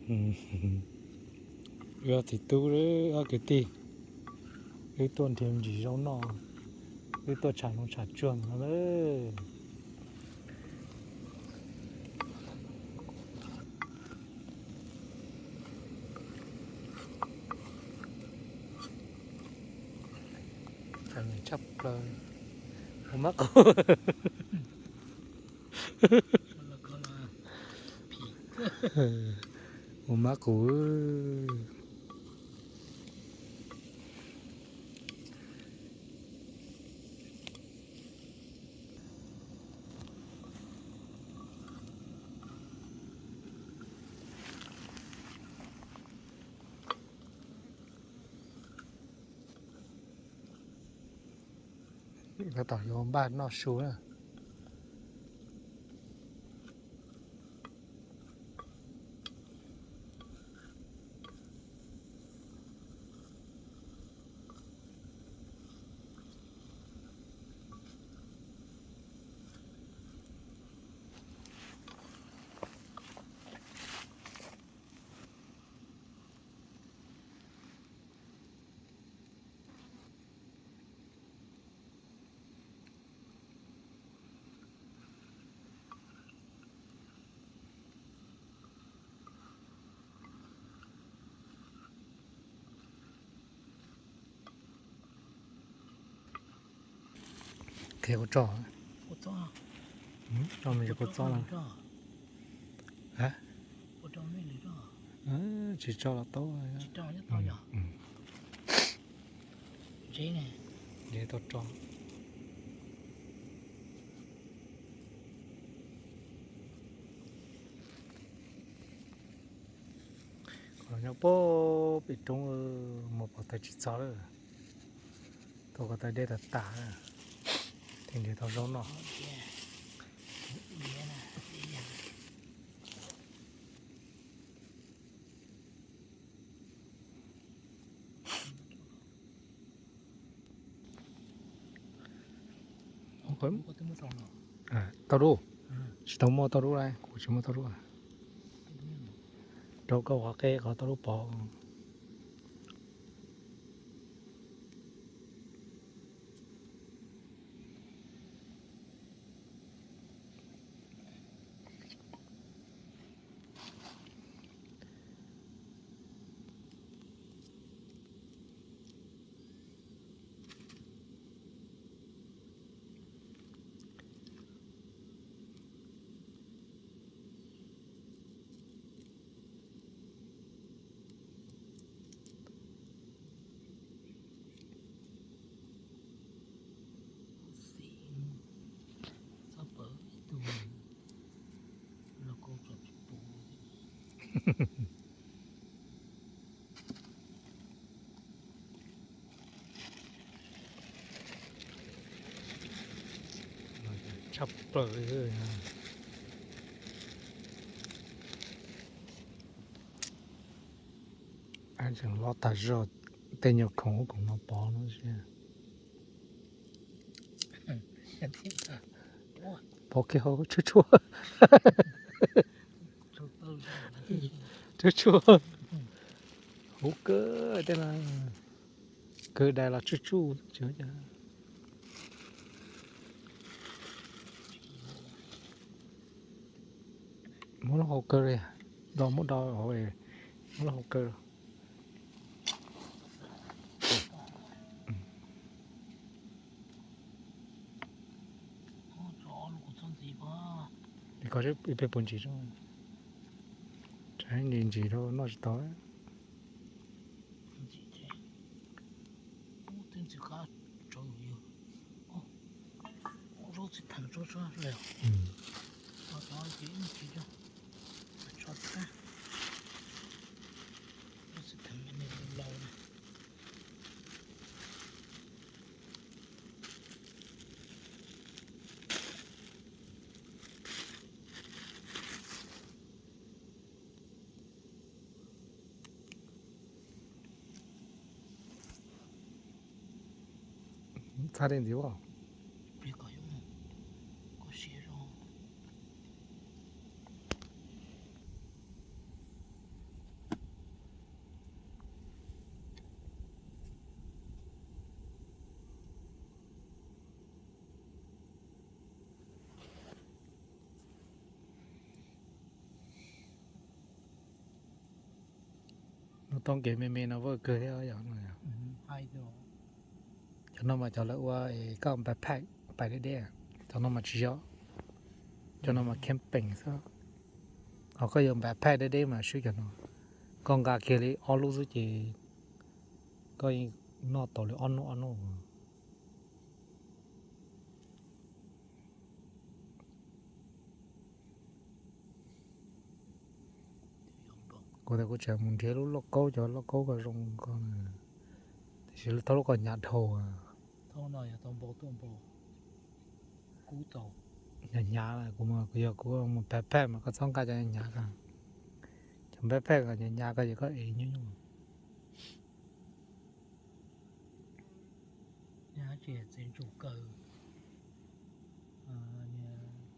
Wb ob txiv tub, ob kwv tij, wb tuaj nrhiav ntsis zaub noj, wb tuaj tsham noog tsham tsuag no lawm. Txom nyem tshaj plaws. Ua mab qus. Ua mab qus. Tab tom yuav npaj noj su na. Qhia kuv tso. Tso me ntsis kua txob no. Tsis tso los tau. Tau tso. Nyob puag pem roob, mus pov tawm tsis txog lawm. Tuaj ko taw dej tas tas, thiaj nrhiav tau zaub noj. Tau dub, tsis tau muaj tau dub, kuv tsis muaj tau dub. Rau koj qhov qeb qhov tau dub pov. Tshaj plaws li. Tseem loj tag zog, tej nyuag khoom ub khoom no pov no. Pov kiag hauv tshuaj tshuaj. Tshuaj tshuaj. Huv kawg tej no. Kawg dais los tsuj tsuj. Muab lub hau kaw li, do muab do hauv, muab lub hau kaw. Li ko ib pliag puas ntsim, ntsim ntsim rau noj tsis tau. Txhaj dej ntxiv as. Toob kev me me no vaj kawg thiab yog. Cov no mas cov lawv ua es koj backpack pais deb deb, cov no mas tsis yog, cov no mas camping xwb. Ho koj yuav backpack deb deb mas swb cov no, koj nqa kiag li ob lub xwb ces koj yeej noj tau li ob hnub ob hnub. Kuv tias kuv tseem mus nrhiav lub lauj kaub, cov lauj kaub ko zoo ko, tiam sis thauj lub ko hnyav dhau. Hnyav hnyav, kuv yog kuv mus backpack mas koj txhob nqa cov hnyav ko, cov backpack ko hnyav hnyav ko ces koj ev nyuaj nyuaj.